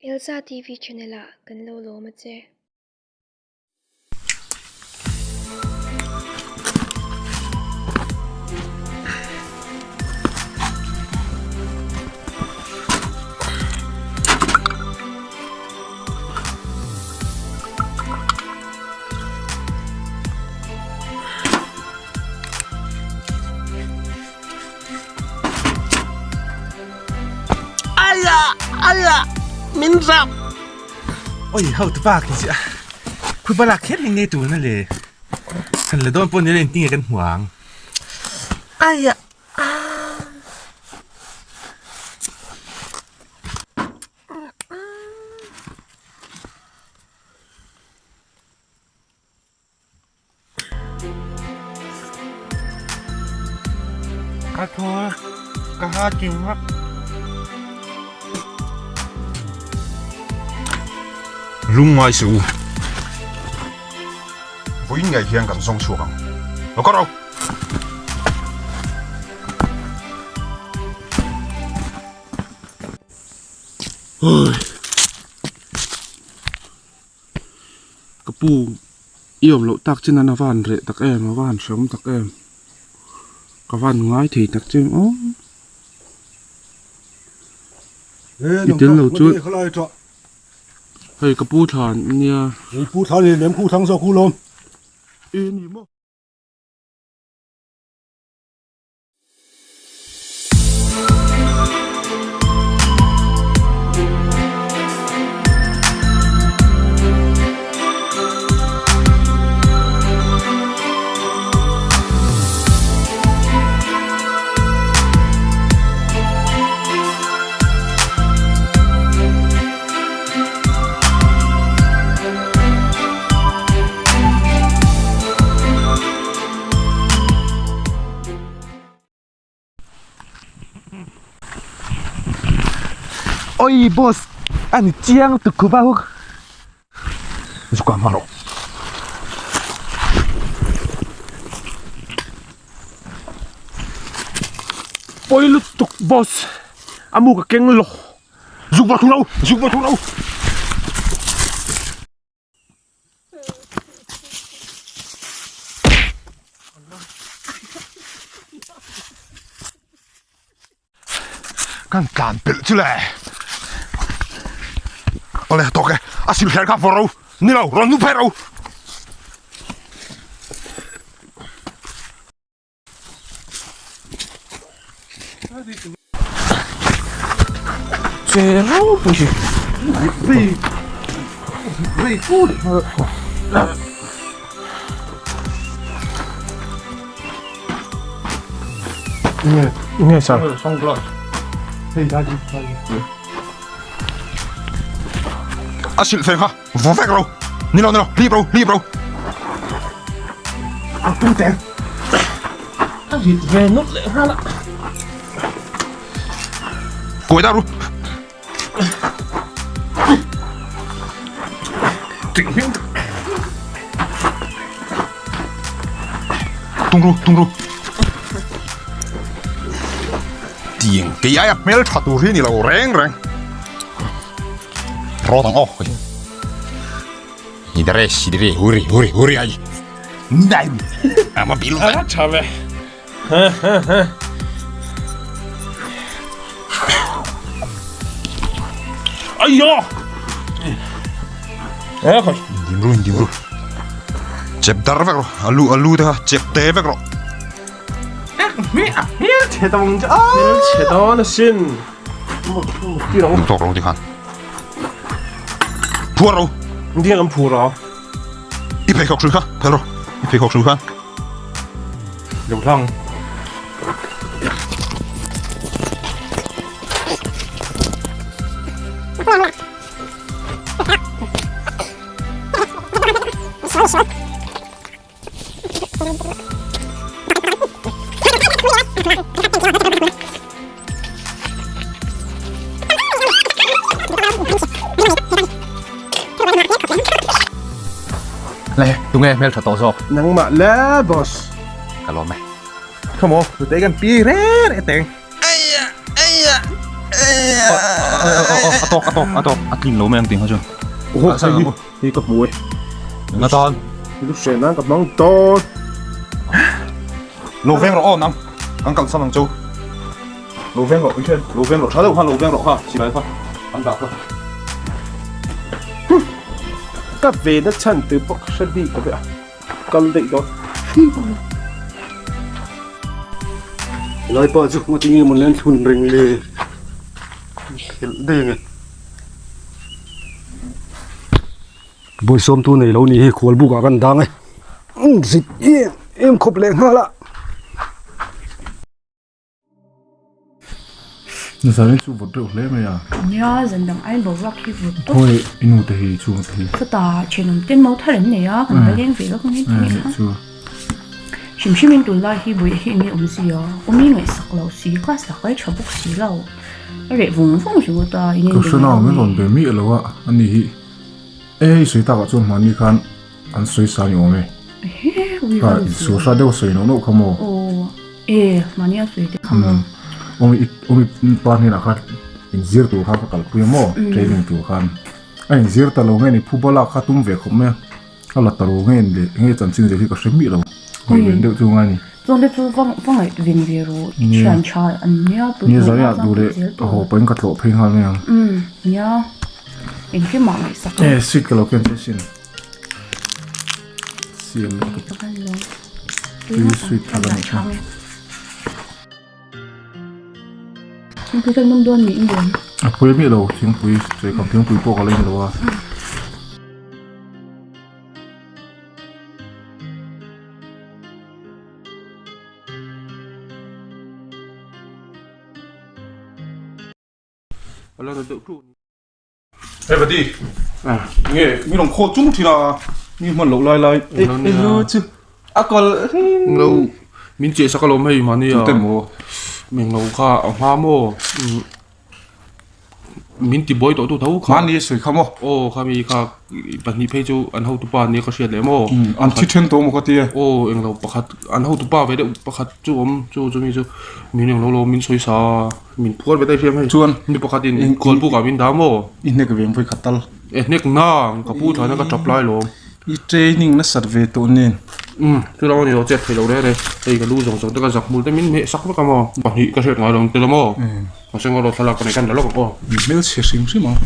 Elsa TV channel ah kan lo lawm a che. Aya aya min rap Oi ho tu pa khi chi khui bala kher hi nge tu na le han la dawn pawh ni le engtin nge kan hmu ang aya Ka thaw a, ka ha kim vak. Lungngai suh u. Vawiin ngei hian kan zawng chhuak ang. Lo kar ro! Ka pu i awm loh tak chin a van reh tak em a van hreawm tak em ka van ngai thei tak che em aw i tel lo chu hei ka pu thlan ania pu thlan ni lem khu thlang zawk hu lawm e ni maw. Oi boss ani chiang tuk khup a huk Zuka hma rawh. Pawi lutuk boss a mu ka keng lo. Zuk va thung lo zuk va thung lo. Kan tlan pelh chu le. Awle tawk e, a sil kher kha vawr ro, ni lo rawn nu phei ro. Che ropui hi. Vei vei put. Nge nge sa. Hei da ji da ji. A silh feng kha vaw vek ro. Ni lo ni lo hlip ro hlip ro. A tum teng. A rit ve nawt leh nghal a. Kuai dah ru. Tung ru tung ru. Tiang kei aia hmel tha tur hi ni lo reng reng. Rawt ang aw. Idare sidire huri huri huri ai. Ndai. Ama bilu. A tha ve. Aiyo! Eh, khoi. Dim ru, dim ru. Chep dar vek ro. Alu alu te kha chep te vek ro. Mi a hmel chhe dawng chu. Hmel chhe dawn asin. Duh tawk ro ti khan. Phuar ro. Ndiang an phur a. I pheikhawk hrui kha, phel ro. I pheikhawk hrui khan. Lo hlang. Le, tunge hmel tha tawh zawk. Nangmah le boss. Ka lawm e. Come on, tute kan pi re re teng. Aya, aya, aya. A tawk, a tawk, a tawk. A tlin lo mai ang tih kha chuan. Aw, hei hi, hei ka hmu e. Enga tan? Lu hre nan ka hmang dawn. Lo veng rawh aw nang, kan kalsan ang chu. Lo veng rawh, i hriat, lo veng rawh, tha deuh khan lo veng rawh kha, silai kha an dah kha. Ka ve na chhan tur pawh ka hre bik lo ve a. Kal daih dawn. Helai pa chu ngati nge maw len thlun reng le khelh daih ange. Bawisawm tu nei lo ni hi khual buk ah kan dang e zit em em khawp leh nghal a. Zanin chu vawt deuh hle mai a. Nia, zan dang aiin boruak hi vawt tawp. Khawi i nu te hi chhung te hi. Chutah thenawm ten mau thar an nei a, kan va leng ve lawk mai tih kha. Chu. Hrim hrim in tunlai hi buih hi enge awm zia, awm i ngaihsak lo si, class lah kal tha bawk si lo. A reh vung vung ringawt a, in Ka hre nau min rawn be miah lo a, ani hi e i sawi takah chuan hmanni khan an sawi sa ni awm e. Ehe, ui Kha insual hrat deuh sawi nauh nauh kha maw? Aw, e, mahni a sawi te kha maw? Awmi i awmi pa hnenah khan inzir tur khan ka kalpui a maw? Training tur khan. A inzir ta lo nge ni phuba lak kha tum ve khawp mai a, a la ta lo nge ni leh enge chanchin zir hi ka hre miah lo. Ngaihven deuh chu ngai ni. Chuan te chu va va ngaihven ve rawh, thian tha an nia pui Nia zai ah duh leh a haw pahin ka tlawh phei nghal mai ang. Umm, nia, engkim ah ngaihsak a. E, sweet ka lo ken che sin. Siam tui sweet thar a nih kha. Thingpui kan lum dawn niin dawn. A pui miah lo thingpui chawikam thingpui pawh ka la in lo a. Hey Vadi, nge mi rawn khaw chung thin a, mi hman loh lai lai. E lu chu a kawl lo min che sak alawm hei mahni a. Tute maw? Meng lo kha a hma maw? Min ti buai tawh tu tho kha. Mahni a sawi kha maw? Aw kha mi kha pahnih phei chu an hotupa nia ka hriat leh maw? An thi then tawh maw ka ti e. Aw englo pakhat an hotupa ve deuh pakhat chu awm chu chumi chu min englo lo min sawi sa. Min phuar ve daih hriam hei. Chuan mi pakhat in khual buk ah min dah maw? I hnek ve ang vawikhat tal. E hnek nang ka pu thlana ka tap lai lawm. I training nasat ve tawh nen. Umm chulang a ni lo chet thei lo reng reng. Hei ka lu zawng zawng te ka zak hmul te min hmeh sak vek a maw? Pahnih ka hriat ngai lo ang tel a maw? Mahse ngaw lo thlalak ka nei khan la lawk ang aw. Min hmelchhe hrim hrim ang.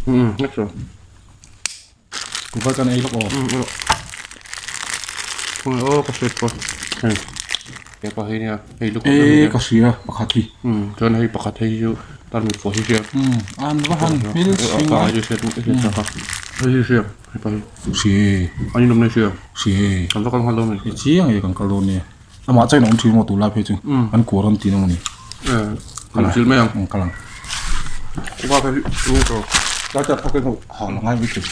Umm hnek chu. Kuhva kan ei lawk aw. Khawnge aw ka hriat pawh. Hei hepa hi nia hei lukhum E ka hria pakhat hi. Chuan hei pakhat hei chu tarmit pawh hi hria. An va han hmel hring a. Hei hriat hriat ta kha. Hei hi hria hepa hi. Hria. An inawm na hria. Hria. Kan va kal nghal dawn a ni. E chiang e kan kal dawn nia. Amah chain a awm thin maw tunlai phei chu an quarantine emaw ni. Kan zil mai ang. Kal ang. Kuhva phei hi ru tawh. Tlai tlai phawk in ho ha la ngai mai thei.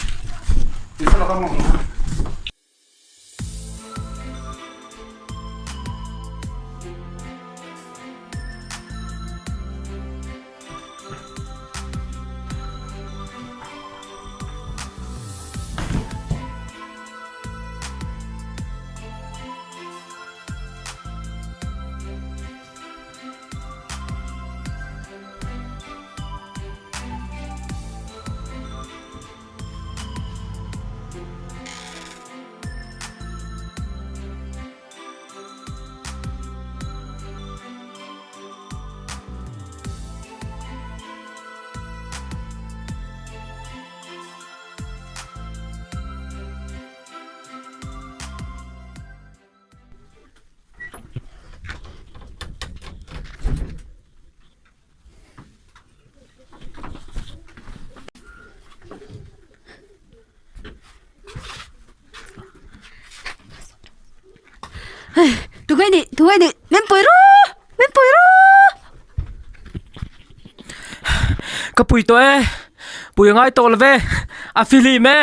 Tunge nih tunge nih min pui ru min pui ru. Ka pui tawh e pui a ngai tawh lo ve a fihlim e.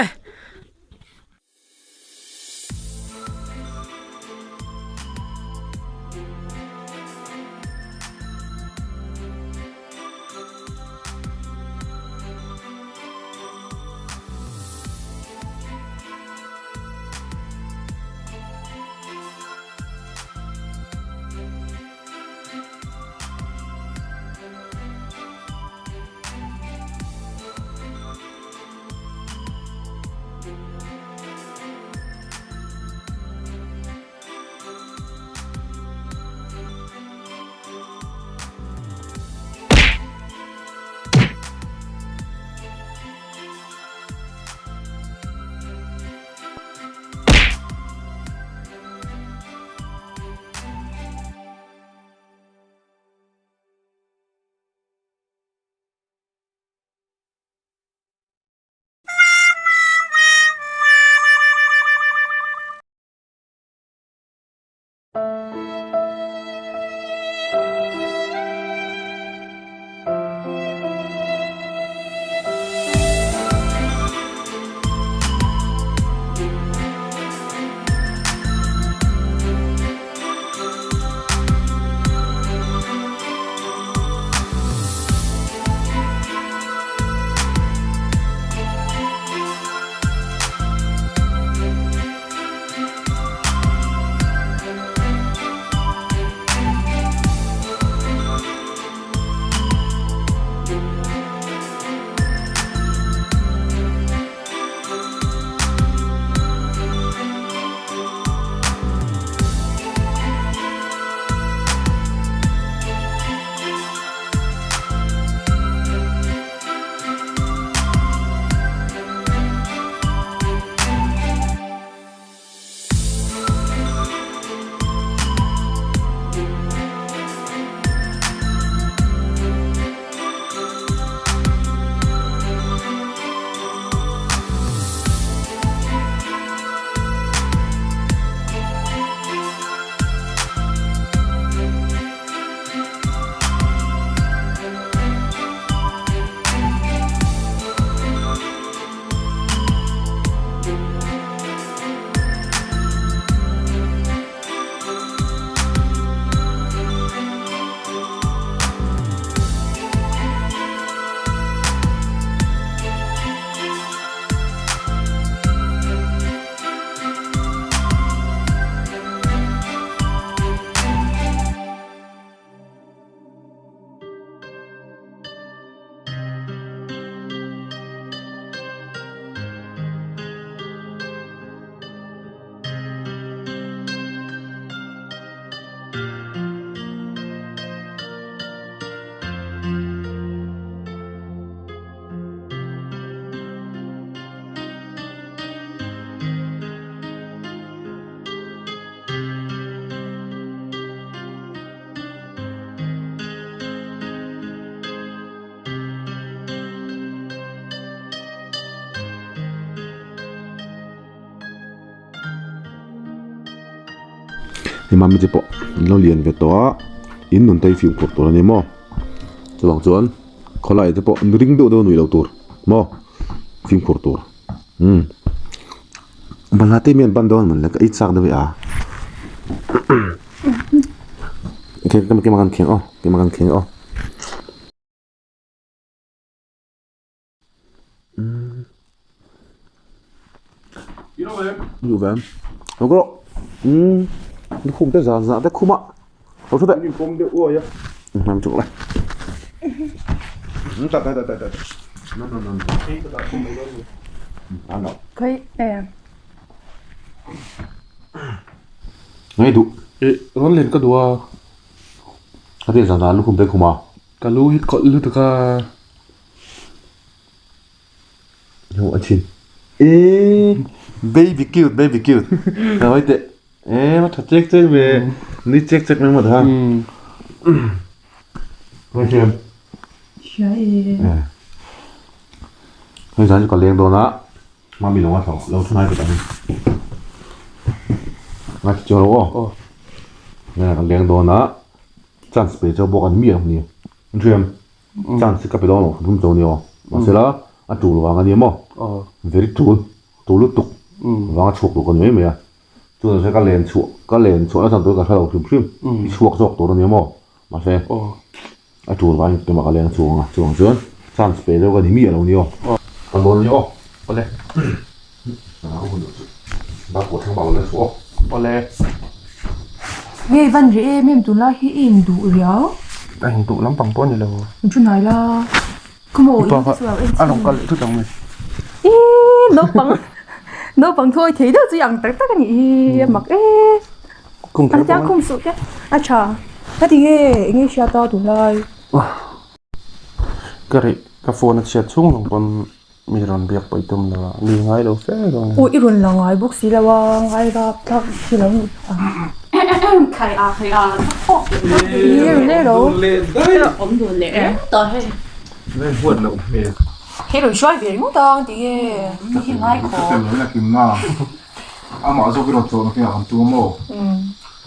Hei mami te pawh an lo lian ve tawh a, in nun te hi fimkhur tur a ni maw? Chuvang chuan khawlai te pawh ring deuh deuh a nuih loh tur maw? Fimkhur tur umm balhla te mi an ban dawn mawn le ka ei chak deuh e a keimah kan kheng aw keimah kan kheng aw. Lukhum te zan zah te khum a lo thu teh nam chuk le ngai duh rawn len ka duh a a ti zan zah lukhum te khum a ka lu hi kawlh lutuk a. Hmuh a thin. Eee baby cute baby cute ka hawi teh eee ma tha chek chek ve nui chek chek mai maw ta Hei hian Hria e. Hei zan chu ka leng dawn a mami lo nga lo thu nai ta ni nga ti chuang lo aw ka leng dawn a chance pe chu bawk an mi ang ni an hriam Chance ka pe dawn lo hrim chu a ni aw. Mahsela a tul vang a ni maw? Very tul, tul lutuk vanga chhuak tur ka ni mai mai a. Chuan mahse ka len chhuah, ka len chhuah na chhan tur ka hre lo hrim hrim. I chhuak zawk tur a ni maw? Mahse a tul vangin tumah ka leng chhuak ang a, chuvang chuan chance pe deuh ka ni miah lo ni aw. Ka dawn a ni aw. Awle. Ka hun loh chu bakpawh thleng bak lo leng chhuah aw. Awle. Nge van reh em em tunlai hi i induh riau. A induh lampang pawh a ni lo. Min thu hnai la. Khawmaw in chu lo en A rawn kal leh thut ang mai. Ih naupang naupang thawi thei deuh chu i ang tak tak a nih hi a mak e. Kum An tiang khum suh te a tha. Heti nge eng nge hriat a tunlai. Ka reh ka phone a chhiat chhung lang pawn Mi rawn biak pawh i tum lo a, mi ngai lo fe dawn. Aw i rawn la ngai bawk si lo a, ngai rap thlak hi lo ni ang. Khai a khai a I rawn le lo. Awm dun leh reng tawh hei. Ngai huat loh hmel. Hei rawn hruai ve ringawt ang ti nge mi hi ngai khawp. Ka tel lo in a kim na. Amah zawk i rawn tlawh na kengah kan tum a maw?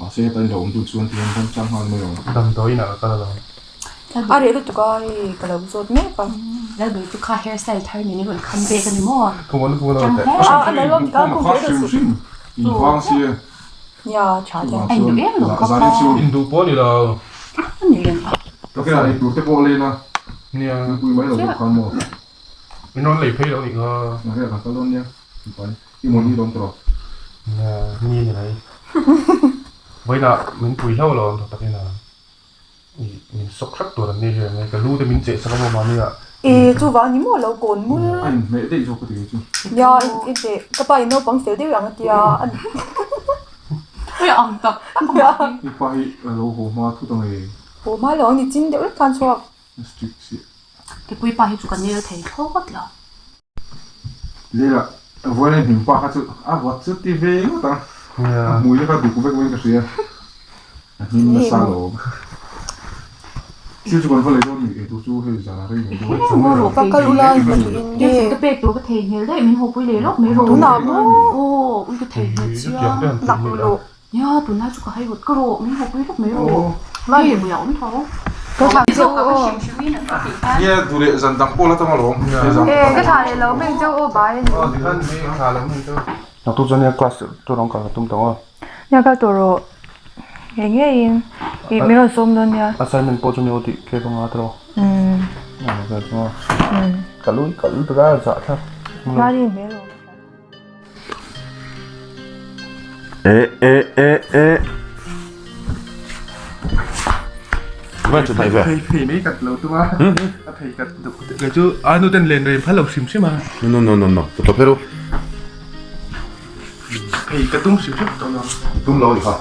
Mahse heta in lo awm dun chuan tihian remchang nghal mai ang. Damdawiin ah ka kal alawm. A reh lutuk a hei ka lo zawt mek a. Lalbei chu kha hair style thar nen i rawn kham vek a ni maw? Chang hle a a nalh awm tika khum kher deuh suh. Nia tha te. A induh em lo kha kha. Induh pawh a ni lo. A ni reng a. Nia. Min rawn lei phei lo nih kha. Nia ni a ni mai. Vawiinah min pui hlauh lo ang tawh takin a. Min sawk hrep tur an ni hi ang e, ka lu te min cheh sak a maw mahni ah. E chuvang ni maw lo kawn mul. A inhmeh daih zawk ka ti chu. Nia in teh ka pa in naupang fel deuh ang a tia. Ui ang tak tak a mah hi. I pa hi a lo haw hma thut ang e. Haw hma lo ang ni chin deuh lek khan chhuak. Strict chiah. Kepui pa hi chu ka nel thei thlawt lo. Leh a vawiin a hnim pa kha chu a vawt chu ti ve ngawt ang. A hmui te kha duk vek vek in ka hria. A hnim nasa lo. Thil chu kan va lei dawn ni eitur chu hei zan ah rei mai dawn. Ka kal ula in pahnih in nge. Ka pek tur ka thei hmel daih min haw pui leh lawk mai rawh. Tunah maw? Aw ui ka thei hmel chiang. Lak luh. Nia tunlai chu ka hai hawt ka rawh min haw pui lawk mai rawh. Hei mui a awm tho. Ka thlah che u aw. Nia duh leh zan dang pawh la tam alawm. E ka thlah leh lo hming che u aw bai a ni. Naktuk chuan nia class tur ang kal ka tum tawh ang. Nia kal tawh rawh. Ngei ngeiin i min rawn sawm dawn nia. Assignment pawh chu mi aw tih ke ka ngat rawh. Ka lui kal ber a zahthlak. Mani hmel awm. E e e e. Vai chu thai ve. Thei thei mai kat lo tum a. A thei kat duk kei chu a nu ten len rem phal lo hrim hrim a. No no no no. Tu peru. Thei ka tum hrim hrim tawh lo. Tum lo ni kha.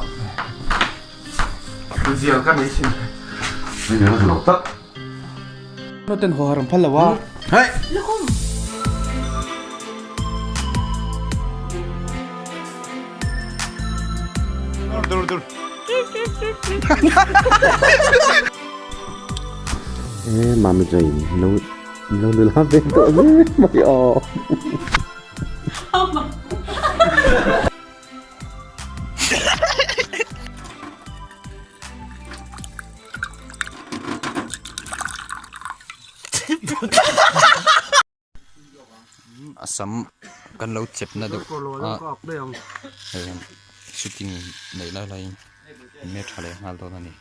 Zial ka nei thin. Ni ni lo tak. Nu ten haw haram phal lo a. Hey. Dur dur. Ê mami dậy nấu nấu nấu lá về tội với mày ồ. A sam kan lo chep na deuh a hei shooting neih lai laiin an hmel tha leh nghal dawn a ni.